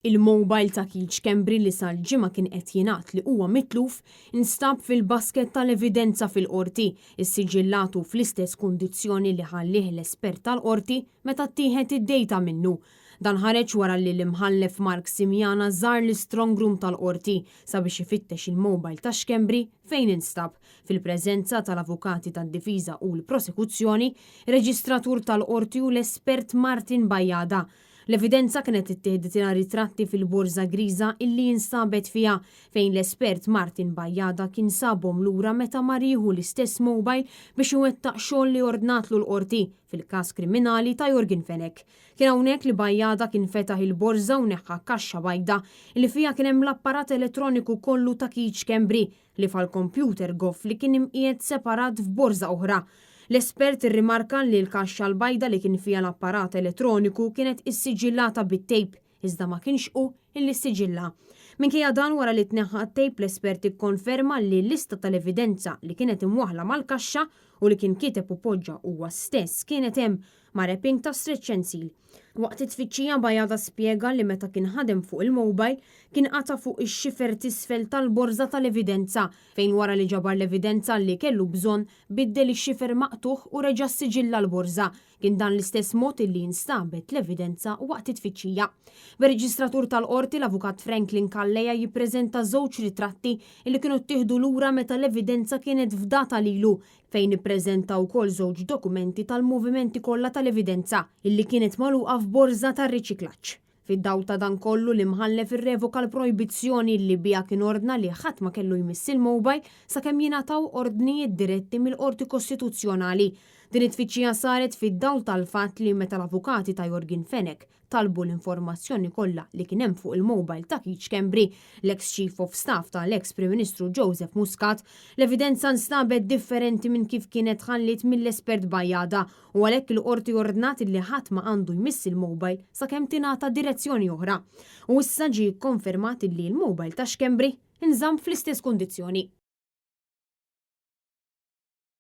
Il-mobile ta' Keith Schembri li sal-Ġimgħa kien qed jingħad li huwa mitluf instab fil-basket tal-evidenza fil-Qorti, issiġillat u fl-istess kundizzjoni li ħallieh l-espert tal-Qorti meta ttieħed id-data minnu. Dan ħareġ wara li l-Imħallef Mark Simiana żar l-istrong room tal-Qorti sabiex ifittex il-mobile ta' Schembri fejn instab, fil-preżenza tal-avukati tad-difiża u l-prosekuzzjoni, ir-reġistratur tal-Qorti u l-espert Martin Bajada. L-evidenza kienet ittieħditilha ritratti fil-borża griża illi instabet fiha, fejn l-espert Martin Bajada kien sabhom lura meta mar jieħu l-istess mobile biex iwettaq xogħol li ordnatlu l-Qorti fil-każ kriminali ta' Yorgen Fenech. Kien hawnhekk li Bajada kien fetaħ il-borża u neħħa kaxxa bajda illi fiha kien hemm l-apparat elettroniku kollu ta' Keith Schembri, ħlief għall-kompjuter goff li kien imqiegħed separat f'borża oħra. L-espert irrimarka li l-kaxxa l-bajda li kien fiha l-apparat elettroniku kienet issiġillata bit-tejp, iżda ma kienx hu illi ssiġillha. Minkejja dan, wara li tneħħa t-tejp l-espert ikkonferma li l-lista tal-evidenza li kienet imwaħħla mal-kaxxa u li kien kiteb u poġġa huwa stess kienet hemm, ma' wrapping ta' stretch and seal. Waqt it-tfittxija Bajada spjega li meta kien ħadem fuq il-mobile kien qata' fuq ix-xifer t'isfel tal-borża tal-evidenza fejn wara li ġabar l-evidenza li kellu bżonn biddel ix-xifer maqtugħ u reġa' ssiġilla l-borża. Kien dan l-istess mod illi instabet l-evidenza waqt it-tfittxija. Bir-reġistratur tal-Qorti l-Avukat Franklin Calleja jippreżenta żewġ ritratti illi kienu ttieħdu lura meta l-evidenza kienet fdata lilu fejn ippreżenta wkoll żewġ dokumenti tal-movimenti kollha tal-evidenza illi kienet magħluqa f'borża tar-riċiklaġġ. Fid-dawl ta' dan kollu, l-Imħallef irrevoka l-projbizzjoni li biha kien ordna li ħadd ma kellu jmiss il-mobile sakemm jingħataw ordnijiet diretti mill-Qorti Kostituzzjonali. Din it-tfittxija saret fid-dawl tal-fatt li meta l-avukati ta' Yorgen Fenech talbu l-informazzjoni kollha li kien hemm fuq il-mobile ta' Keith Schembri, l-eks Chief of Staff ta' l-eks Prim Ministru Joseph Muscat, l-evidenza nstabet differenti minn kif kienet tħalliet mill-espert Bajada u għalhekk il-Qorti ordnat li ħadd ma għandu jmiss il-mobile sakemm tingħata direzzjoni oħra. U issa ġie kkonfermat li l-mobile ta' Schembri nżamm fl-istess kundizzjoni.